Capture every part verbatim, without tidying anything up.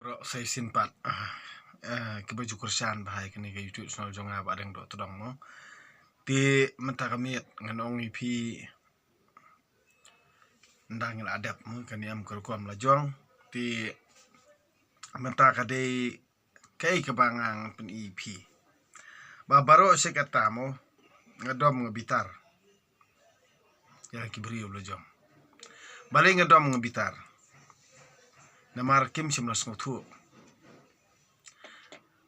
Rok sai sin pat. Ah, eh, kiba ju kyrshan bha ïa kane ka YouTube channel jong nga ba dang doh tdong mo. Te mynta ka miet ngan ong ïa phi nda ngi la dep mo kane em ka rukom la jong. Te mynta ka dei kaei kaba nga ngan pyni ïa phi. Ba baroh shi katta mo nga dom nga bitar ïa ki briew la jong. Balei nga dom nga bitar? Namar kim shym la sngewthuh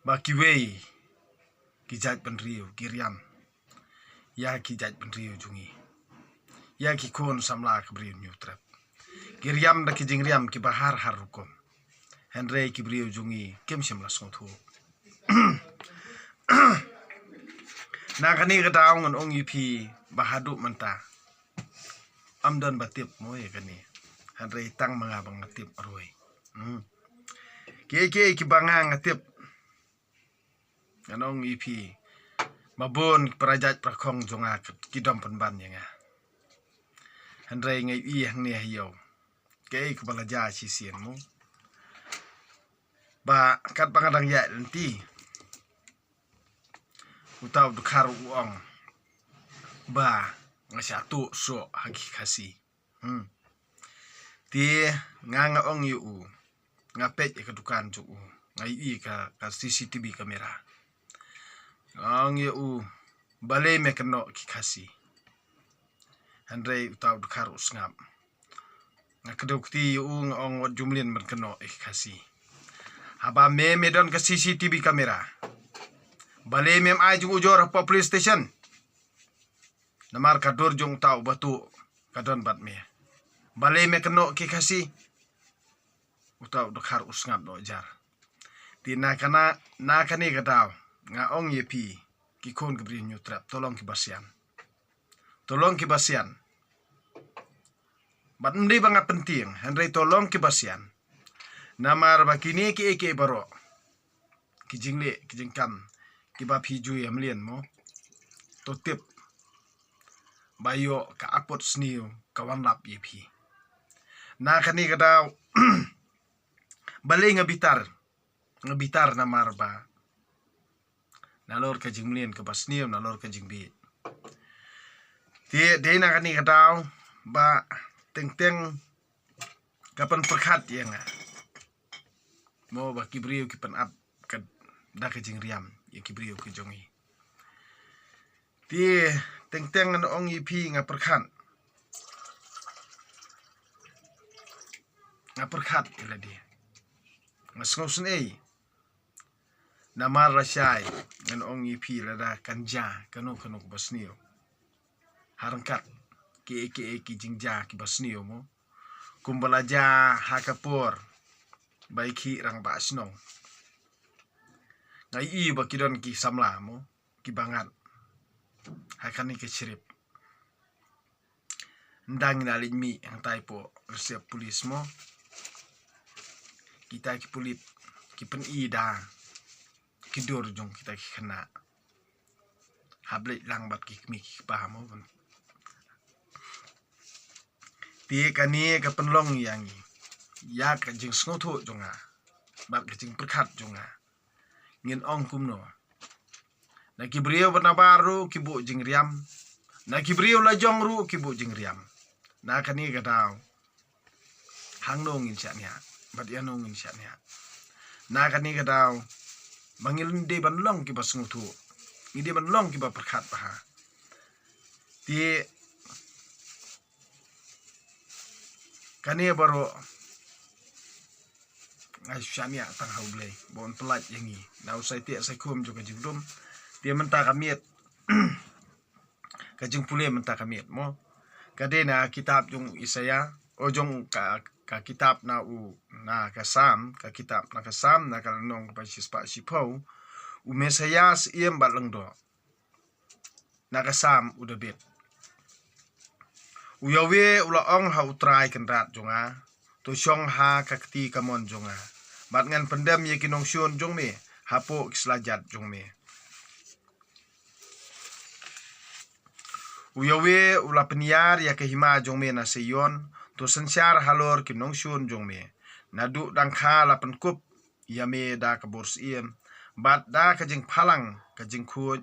ba kiwei ki jait bynriew ki riam ïa ki jait bynriew jong ngi, ïa ki khun samla ka briew Hynñiewtrep. Ki riam da ki jingriam kiba har har rukom. Hynrei ki briew jong ngi kim shym la sngewthuh. Na kane ka daw ngan ong ïa phi ba haduh mynta ym don ba tip mo ïa kane. Hynrei tang ma nga ba nga tip ruh. Hmm. Kiei kiei kiba nga nga tip, ngan ong ïa phi ba bun para jait para khong jong nga ki dom pynban ïa nga. Hynrei nga ïohi hangne ha ïew kaei kaba la jia shisien mo. Ba katba nga dang ïaid lynti, uta u dkhar u ong ba nga shah tuh soh ha ki Khasi. Hmm. Te nga nga ong ïa u, nga peit ïa ka dukan jong u, nga ïohi ka, ka C C T V camera. Nga ong ïa u, balei me kynnoh ki Khasi? Hynrei uta u dkhar u sngap. Nga kdew kti ïa u, nga ong wat ju mlien ban kynnoh ïa ki Khasi. Haba me me don ka C C T V camera, balei mem ai jingujor hapoh police station? Namar ka dur jong uta uba tuh ka don bad me. Balei me kynnoh ki Khasi? Uta u dkhar u sngap noh jar. Te na kane, na kane ka daw nga ong ïa phi ki khun ki briew Hynñiewtrep, to long kiba sian. To long kiba sian. Bad ym dei ba nga pyntieng, hynrei to long kiba sian. Namar ba kine kiei kiei baroh ki jingleh ki jingkam kiba phi ju ïa mlien mo, to tip ba ïoh ka apot sniew ka wan lap ïa phi. Na kane ka daw balei nga bitar? Nga bitar namar ba nalor ka jingmlien kaba sniew, nalor ka jingbieit. Te dei na kane ka daw ba teng teng ka pynpyrkhat ïa nga mo ba ki briew ki pynap ka, da ka jingriam ïa ki briew ki jong ngi. Te teng teng ngan ong ïa phi nga pyrkhat. Nga pyrkhat ïa lade. Nga sngewsynei. Namar lashai ngan ong ïa phi lada kan jia kano kano kaba sniew, ha ryngkat kiei kiei ki jingjia kiba sniew mo, kumba la jia ha ka por ba i khih rangbah shnong. Nga ïohi ba ki don ki samla mo kiba ngat ha kane ka shrip. Ynda ngi la leit mih hangtai hapoh reserve police mo, kita ki pulit ki pyni da ki dur jong kita ki khynnah hap leit lang bad ki kmie ki kpa mo. Te kane ka pynlong ïa ngi, ïa ka jingsngewthuh jong nga bad ka jingpyrkhat jong nga. Ngin ong kumno? Na ki briew ba nabar ruh ki buh jingriam, na ki briew lajong ruh ki buh jingriam. Na kane ka daw hangno ngin shaniah bad ïano ngin shaniah? Na kane ka daw ba ngi dei ban long kiba sngewthuh, ngi dei ban long kiba pyrkhat bha. Te kane baroh nga shaniah tang ha U Blei ba un pyllait ïa ngi na u saiteh saikhum jong ka jingdum. Te mynta ka miet, ka jingpule mynta ka miet mo, ka dei na kitab jong u Isaïah, o jong ka, ka kitab na u, na ka Salm, ka kitab na ka Salm, na ka lynnong kaba shispah shiphew. U Messiah Syiem bad Lyngdoh. Na ka Salm u David. U Yahweh u la ong ha U Trai Kynrad jong nga, to shong ha ka kti kamon jong nga, bad ngan pyndem ïa ki nongshun jong me hapoh ki sla jat jong me. U Yahweh u la pynïar ïa ka hima jong me na Zion, to synshar halor ki nongshun jong me. Naduh dang kha la pynkup ïa me da ka bor syiem, bad da ka jingphalang ka jingkhuid,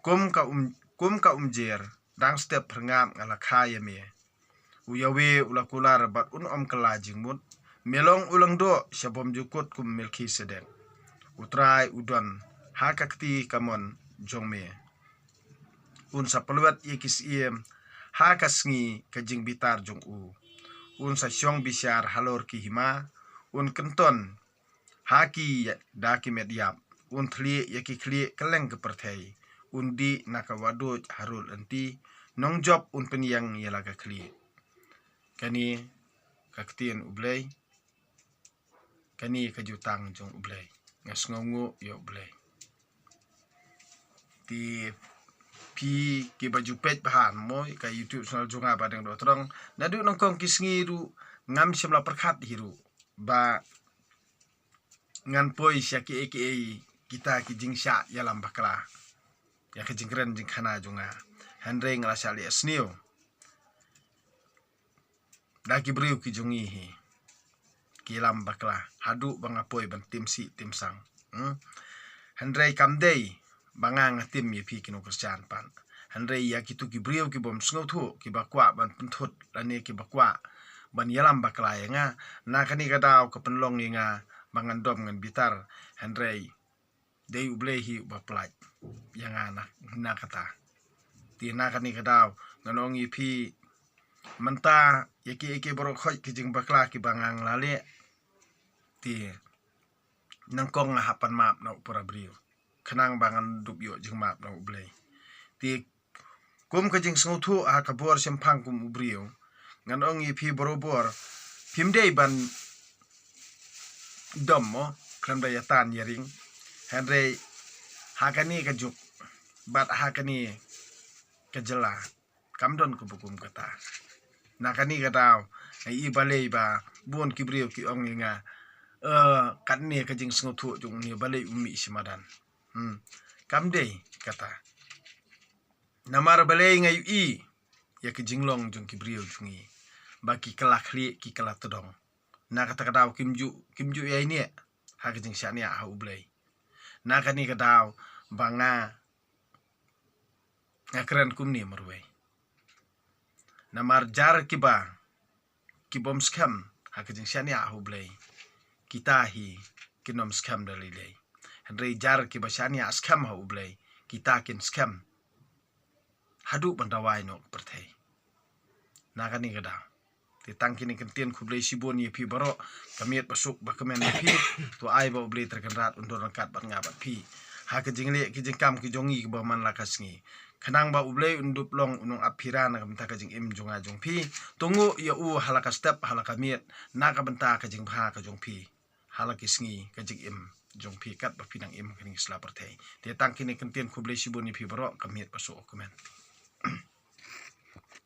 kum ka um, kum ka umjer, dang step pyrngap nga la kha ïa me. U Yahweh u la kular bad un ym kylla jingmut, me long u lyngdoh sha bymjukut kum Melkhisedek. U Trai u don ha ka kti kamon jong me. Un sa pynlwet ïa ki syiem ha ka sngi ka jingbitar jong u. Un sa shong bishar halor ki hima, un kynton ha ki da ki met ïap, un thlieh ïa ki khlieh kylleng ka pyrthei, un dih na ka wahduid harud lynti, nongjop un pynïeng ïa la ka khlieh. Kane ka ktien U Blei, kane ka jutang jong U Blei. Nga sngewnguh ïa U Blei. Te phi kiba ju peit bha mo ka YouTube channel jong nga Ba Deng Dohtdong, naduh nyngkong ki sngi ruh ngam shym la pyrkhat hi ruh ba ngan poi sha kiei kiei kita ki jingshah ïalam bakla, ïa ka jingkren jingkhana jong nga. Hynrei nga la shah leh sniew da ki briew ki jong ngi hi, ki ïalam bakla, haduh ba nga poi ban tim sih tim sang. Hmm? Hynrei kam dei ba nga nga tim ïa phi ki nongkyrshan pat, hynrei ïa kito ki briew ki bym sngewthuh, kiba kwah ban pynthut lane kiba kwah ban ïalam bakla ïa nga. Na kane ka daw ka pynlong ïa nga ba ngan dom ngan bitar, hynrei dei U Blei hi uba pynlait ïa nga na, na kata. Te na kane ka daw ngan ong ïa phi, mynta ïa kiei kiei baroh khoit ki jingbakla kiba nga la leh, te nyngkong nga hap ban map na u para briew, khnang ba ngan dup ïoh jingmap na U Blei. Te kum ka jingsngewthuh ha ka bor shemphang kum u briew, ngan ong ïa phi barobor, phim dei ban dom mo, khlem da ïa tan ïa ring. Hynrei ha kane ka juk bad ha kane ka jylla kam don kaba kum kata. Na kane ka daw nga i balei ba bun ki briew ki ong ïa nga, eh, katne ka jingsngewthuh jong une balei um mih sha madan. Hmm. Kam dei kata. Namar balei nga ïohi ïa ka jinglong jong ki briew jong ngi ba ki kylla khlieh ki kylla tdong. Na kata ka daw kim ju, kim ju ïai niah ha ka jingshaniah ha U Blei. Na kane ka daw ba nga, nga kren kumne marwei. Namar jar kiba, ki bym skhem ha ka jingshaniah ha U Blei, kita hi kin ym skhem da lei lei. Hynrei jar kiba shaniah skhem ha U Blei, kita kin skhem haduh ban dawai noh ka pyrthei. Na kane ka daw te tang kine ki ktien khublei shibun ïa phi baroh, ka miat ba suk ba kmen ïa phi. To ai ba U Blei Trai Kynrad un don ryngkat bad nga bad phi ha ka jingleh ki jingkam ki jong ngi kiba man la ka sngi, khnang ba U Blei un dup long u nongap phira na ka bynta ka jingim jong nga jong phi. To nguh ïa u ha la ka step ha la ka miat na ka bynta ka jingbha ka jong phi ha la ki sngi ka jingim jong phi katba phi nang im ha kane ka sla pyrthei. Te tang kine ki ktien khublei shibun ïa phi baroh, ka miat ba suk, kmen.